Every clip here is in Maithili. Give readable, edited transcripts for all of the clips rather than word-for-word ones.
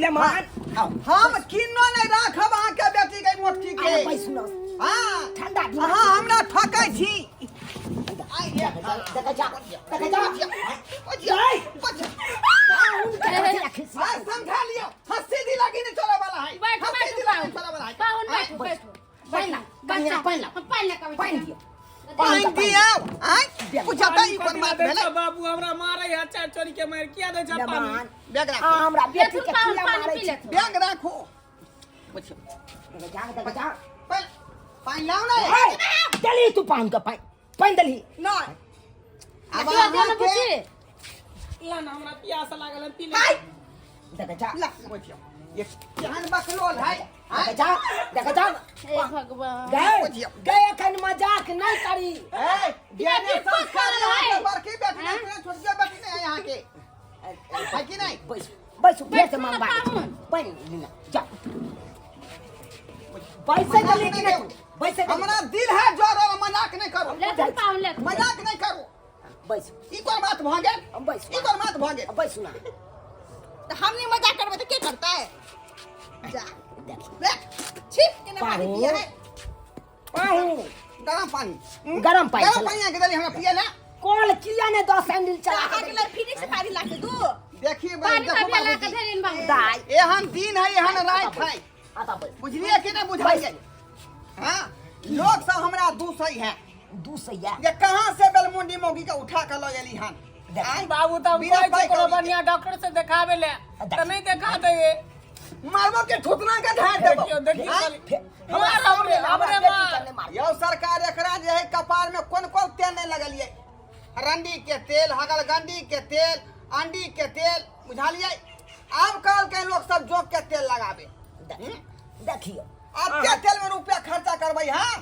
लेमान आओ। हम किन्नो नहीं राखब अहाँके बेटी के मोटकी के अरे बैसू न। हाँ ठंडा दिमाग अहाँ हमरा ठकै छी देखै जा, देखै जा। जय। हाँ, समझा लियो हंसी दिला की नहीं चले वाला है बैठू, हंसी बैठू, दिला नहीं चले वाला है पाहुन बैठू बैठू। पानि ला, कनिया, पानि ला। पानि ला कभी। पानि दियौ। पानि दियौ आँय पूछा तऽ ई कोन बात भेलै बाबू हमरा मारै है चार चोरी के मार किया दै छै पानी लेमान बैग आ राखू हमरा बेटी के लेथुन पाहुन, किया पानि मारै पी छी लेथुन। बैग राखू पूछो देखै जा, देखै जा। पानि पानि लाउ ने ए, देली तू पाहुन के पानि पानि देली नहि आब दियौ, दियौ ने अहाँके बुच्ची। ला ना हमरा प्यास लागल है पी ले हाय देखै जा ला पूछियो ये केहन बकलोल है देखै जा, देखै जा। हे भगवान। गए बुझियौ। गए एखन मजाक नहि करी ए जेने बेटी संस्कार पकड़ यहाँ के है। बड़की बेटी नहीं तेरे छोटकी बेटी नहीं है यहाँ के है कि नहीं बैसू बैसू फेर से बैसू ना मांगबा पाहुन। पानि लीना जा बैसे देली कि नहि तू बैसे देली। हमरा दिल है जोर मजाक नहीं करो लेथुन पाहुन लेथुन। मजाक नहीं करो बैसू ई कोन बात भऽ गेल बैसू ई कोन बात भऽ गेल बैसू ना तऽ हम नहीं मजाक करबै तऽ के करतै जा देखी देख छी केना पानी पाहुन। पिए है पाहुन गरम पानी गरम पानि गरम छलै। पानी आके देली हमरा पिए ला कल किया ने 10 सैंडल चला अहाँ के लिए फिनिक्स पानी ला के दू देखिए पानि देखो तऽ ला के बाबूजी धरिन बाबू। दाई एहन दिन है एहन रात है आता बैस बुझलिए कि नहीं बुझलिए हाँ लोग सब हमरा दूसै है दू सैया ये कहाँ से बेलमुंडी मौगी के उठा के लऽ एली हन आँय? बाबू तऽ हम बिना कहै छी पाइ कोनो कौड़ी के। बढ़िया डॉक्टर से देखाबे ले तऽ नहि देखा दैए मारबो के थुतना के धार देबो देखियौ देखियौ आँय? खाली। मार हमरे हमरे मार यौ सरकार एकरा जे है कपार में कोन कोन तेल नहीं लगलिए रंडी के तेल हगलगंडी के तेल अंडी के तेल बुझलिए आब कहलकै लोग सब जोक के तेल लगाबे देखियो अब के तेल में रुपया खर्चा करबै हाँ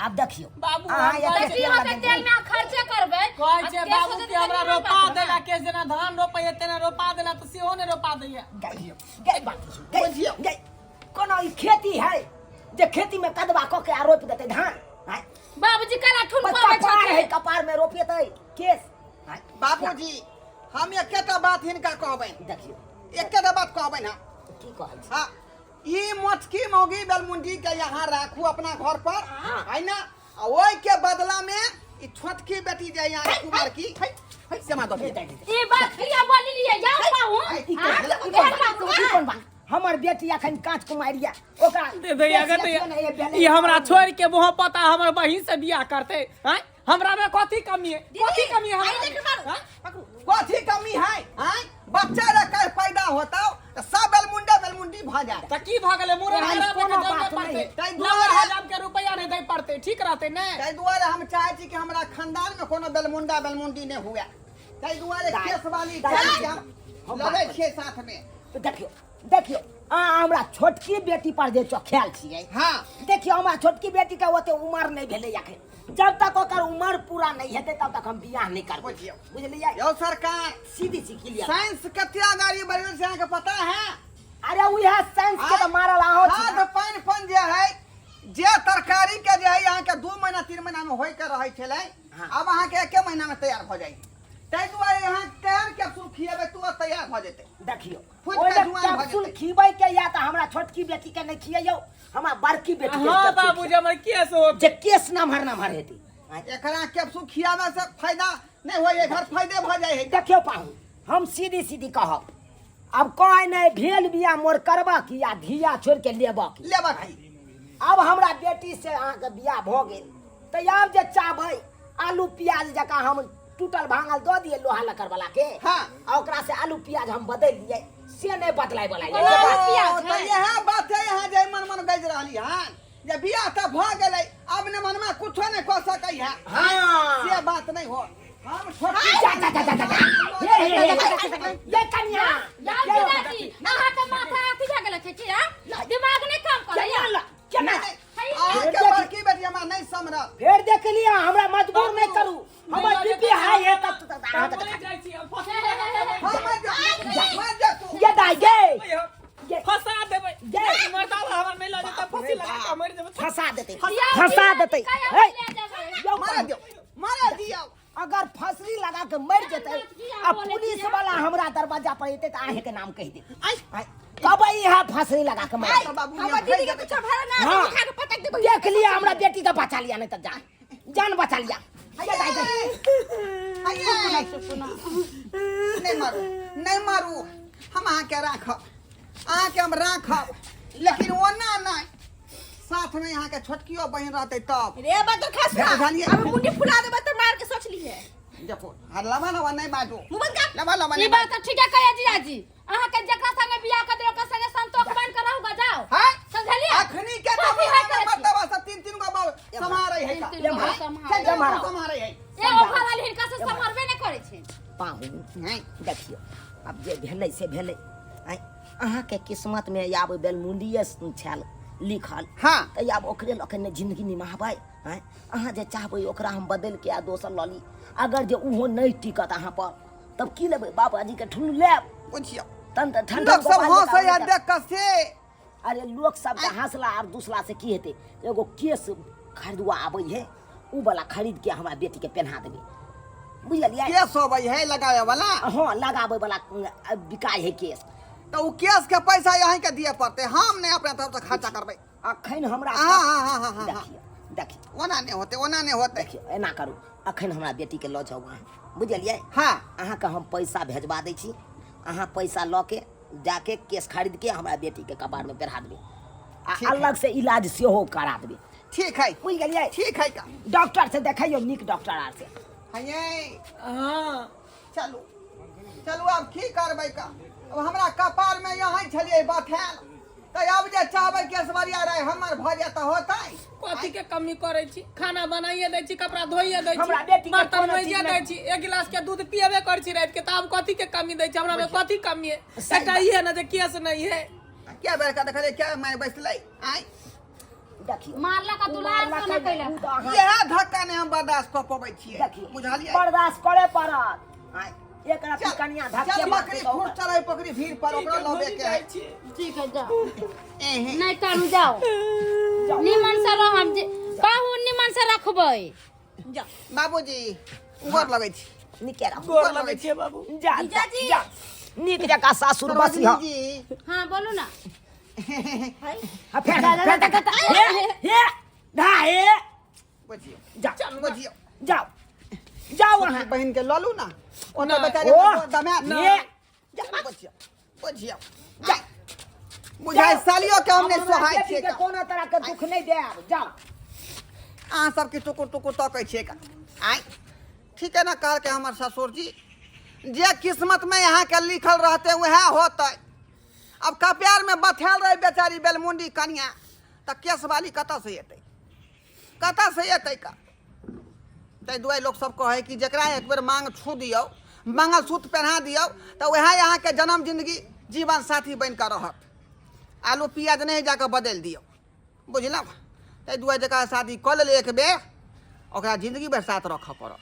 आब देखियो बाबू, अहाँ हम एते कहै की तेल होतै लगेबै। तेल में खर्चे करबै कहै छै आ केस बाबू होतै कि तऽ हमरा कनि रोपा बात देला ना। केस जेना धान रोपैया तेना रोपा देला तऽ सेहो नहि रोपा दैया गई गई बात गई गई कोनो ई खेती है जे खेती में कदवा क के आ रोप देते धान आँय? बाबूजी काला ठुन बस पाबै कपार है छथिन कपार में रोपियतै केस आँय? बाबूजी हम एकेटा बात हिनका कहबनि देखियो एकेटा बात कहबनि हम की कहै छी हाँ ई मोटकी मौगी बेलमुंडी के यहाँ राखू अपना घर पर है ना आ ओहि के बदला में ई छोटकी बेटी जे यहाँ कुमार की है है सेमा दो ई बात किया बोललियै जाउ पाहुन ई कोन हाँ? ई कोन केहन बात? बात ई कोन बात हमर बेटी अखन काँच कुमारि यऽ ओकरा दे दे अगर केस अथियो नहि भेलै। ई हमरा छोड़ के मोह पता हमर बहिन से बियाह करते हैं हमरा में कथी कमी है कथी कमी है आई हमरा देख में? मारू हाँ? पकड़ू कथी कमी है आँय बच्चा रे कल पैदा होता तो सब बेलमुंडा बेलमुंडी भ जाए त की भ गेलै मुड़न भाई, कराबे के कोनो जरूरत बात पड़तै नहि। ताहि नौ दुआरे- हजार के रुपया नहि दै पड़तै ठीक रहतै ने ताहि दुआरे हम चाहै छी कि हमरा खानदान में कोनो बेलमुंडा बेलमुंडी नहि हुए ताहि दुआरे दाइ- केस वाली दाइ- चाहै छी हम हम लड़ै बात छियै साथ में तऽ देखियौ देखियौ अहाँ हमरा छोटकी बेटी पर जे चौखायल छियै हाँ देखियौ हमरा छोटकी बेटीके ओते उमर नहि भेलै अखन जब तक ओकर उमर पूरा नहि हेतै तब तक हम बियाह नहि करबै बुझियौ। बुझलियै यौ सरकार सीधी सी क्लियर साइंस कते गाड़ी बढ़ि गेल से अहाँके पता है अरे उएह साइंस के तऽ मारल अहाँ छी खाद पानि पानि जे है जे तरकारी के जे है अहाँके 2 महीना 3 महीना में होय के रहै छलै हाँ। आब अहाँके एके महीना में तैयार भऽ जाइ ताहि दुआरे अहाँ केहन कैप्सूल खिएबै तुरंत तैयार भऽ जेतै देखियौ फुटि के ओहिमे जुआन भऽ कैप्सूल जेतै। खिबै के या तऽ हमरा छोटकी बेटी के नहि खियैयौ हमरा बड़की बेटी के हाँ कैप्सूल बाबू खिया। जे हमर केस हो जे केस नमहर नमहर हेतै एकरा कैप्सूल खियाबै से फायदा नहि होइ है घर फायदे भऽ जाइ है देखियौ पाहुन हम सीधी सीधी कहब आब कह नहि भेल बियाह मोर करबा की या धिया छोड़ि के लेबऽ की लेबऽ की आब हमरा बेटी से अहाँके बियाह भऽ गेल तऽ आब जे चाहबै आलू प्याज जकाँ हम टूटल भांगल दऽ दियै लोहा लक्कड़ वाला के हाँ। आ ओकरा से आलू प्याज हम बदलि दियै से नहि बदलाय वाला कोना ये आलू बात। प्याज ओ, तऽ है? इएह बात है यहाँ जे मन मन गजि रहली हन जे बियाह तऽ भऽ गेलै आब ने मनमे कुछो नहि कऽ सकै है हाँ। से बात नहि हो हम छोटकी जा जा जा जा जा जा। हे हे हे हे ये कन्या जाउ दादाजी अहाँके माथा अथी भए गेल छै की आ दिमाग नहि काम करैया केना केना अहाँके बड़की बेटी हमरा नहि समरल फेर देख लिअ हमरा मजबूर नहि करू हमर बीपी हाई है तब तक अहाँके हम देखा जाइ छी हम फंसा देबै। हम मर जेतू ये दाई गे ये फंसा देबै गे मर्दावा हमरा नहि लऽ जेतै फंसी लगा कऽ मरि जेबै फंसा देतै दिया फंसा देतै कहिया हे ले जेबै? यौ मारा दियौ मारा दियौ अगर फंसरी लगा के मर जेतै आ पुलिस वाला हमरा दरवाजा पर एतै तऽ अहें के नाम कहि देत आँय। कबई यहाँ फांसी लगा के मार तो बाबू हमर दीदी के कुछ भरा ना हाँ। तो उठा के पटक देबै। देख लिया, हमरा बेटी के बचा लिया, नहीं तो जान जान बचा लिया। ये दाई दे। नहीं मारू, नहीं मारू, हम अहाँके राखब, अहाँके हम राखब, लेकिन ओना नहीं, साथ में अहाँके छोटकियो बहिन रहतै तब। रे बदर खसुआ, बुझलियै? अब मुंडी फुला देबै त मार के सोच लीहे। देखो, हर लबा लबा नहीं बाजू, मुंह बंद कर। लबा लबा ई नहीं बात त ठीके कहै जीजाजी, अहाँ के जेकरा संगे बियाह कर देबै ओकरा संगे संतोष मान के रहू जाओ। हैं? समझलियै? अखनी के कथी है करै छी? मर्तबा सब तीन तीन गो बाबू सम्हारै है का। तीन तीन गो सम्हारै। तीन तीन गो सम्हारै है। ए ओ घरवाली हिनका से सम्हारबे नहि करै छै। पाहुन हैं? देखियौ, आब जे भेलै से भेलै। आँय, अहाँके किस्मत में आब बेलमुंडिये छल लिखल। हाँ। तऽ आब ओकरे लऽ के ने जिंदगी निमाहबै। आँय, अहाँ जे चाहबै ओकरा हम बदलि के आ दोसर लऽ ली। अगर जे ओहो नहि टिकत अहाँ पर तब की लेबै? बाबाजी के ठुल्लू लेब। बुझियौ, तहन तऽ ठंडा लोक सब गोपाल हंसै जकाँ है देख कऽ से। अरे लोक सबके हंसला और दूसला से की हेतै? एगो केस खरीदुआ आबै है, उ वाला खरीद के हमरा बेटी के पहना देबै, बुझलियै? केस होबै है लगावे वाला? हाँ, लगाबै वाला बिकाय है केस। तऽ उ केस के पैसा अहीं के दिए पड़तै, हम नहि अपना तरफ से खर्चा करबै। अखन हमरा हाँ, हाँ, हाँ, हाँ, हाँ, हाँ। देखियौ, देखियौ, ओना नहि होतै, ओना नहि होतै। देखियौ, एना करू, अखन हमरा बेटी के लऽ जाउ अहाँ, बुझलियै? हाँ। अहाँके हम पैसा भेजबा दै छी, अहाँ पैसा लऽ के जाके केस खरीद के हमरा बेटी के कपार में पेढ़ा देबै आ ठीक है। अलग से इलाज सेहो करा देबै। ठीक है। बुझि गेलियै? ठीक है का। डॉक्टर से देखैयौ, नीक डॉक्टर आर से। हये। हाँ। चलू चलू, आब की करबै का? अब हमरा कपार में यहाँ छलियै बथेल, तऽ आब जे चाहबै केसवरिया राय हमर भऽ जाय तऽ होतै। कथी के कमी करै छी? खाना बनाइए दै छी, कपड़ा धोइए दै छी, हमरा बेटी के बर्तन कोनो माजिए चीज दै नहि। छी, एक गिलास के दूध पियबे करै छी राति के, तऽ आब कथी के कमी दै छी? हमरा में कथी कमी है? एकटा ई है ना जे केस नहीं है। क्या बेर का देखलियै क्या माय बैसलै आँय? देखियौ, मारलक आ दुलार से ना कैलक। उ तऽ अहाँ इएह धक्का नहि हम बर्दाश्त कऽ पबै छियै। देखियौ, बुझलियै? बर्दाश्त करे पड़त। आँय, एक राति चल, कनिया धक्के चल मारतै बकरी तऽ फुट चढ़ै पकड़ी भीड़ पर ओकरा लबे के है। ठीक है, जाओ। एहे। नहीं करू, जाओ, निमन से रह, हम जे पाहुन निमन से रखबै। जा। बाबूजी, गोर लगै छी। नीके रहू। गोर लगै छियै बाबू। जा जा जा, नीक जकाँ सासुर बसी। सरोजिनी जी। हाँ, बोलू ना। हाँ, फेर फेर देख, हे हे धा हे। बुझियौ। जा। बुझियौ। जाओ जाओ अहाँ। बहिन के लऽ लू ना ओतऽ। नहि। बेचारी ओ, दमाद। हे। जा, बुझियौ, बुझियौ, जा। बुझाइ सालियो के हम नहि हमरा सोहाइ बेटी छियै के कोनो तरह के दुख नहि देब, जाओ। अहाँ सबके टुकुर टुकुर तकै छियै का? आँय, ठीक है ना? कहलकै हमर ससुर जी जे किस्मत में अहाँके लिखल रहतै उएह होतै। अब कप्यार में बथेल रहे बेचारी बेलमुंडी कनिया, तऽ केसवाली कतऽ से एतै, कतऽ से एतै का? ताहि दुआरे लोकसब कहै कि जकरा एक बेर माँग छू दियौ, मंगलसूत्र पहिना दियौ, तऽ उएह अहाँके जन्म जिंदगी जीवन साथी बनि कऽ रहत। आलू प्याज नहि जाकऽ बदलि दियौ, बुझलहुँ? ताहि दुआरे जकरा शादी कऽ लेलै एक बेर, ओकरा जिंदगी भरि साथ रखऽ पड़त।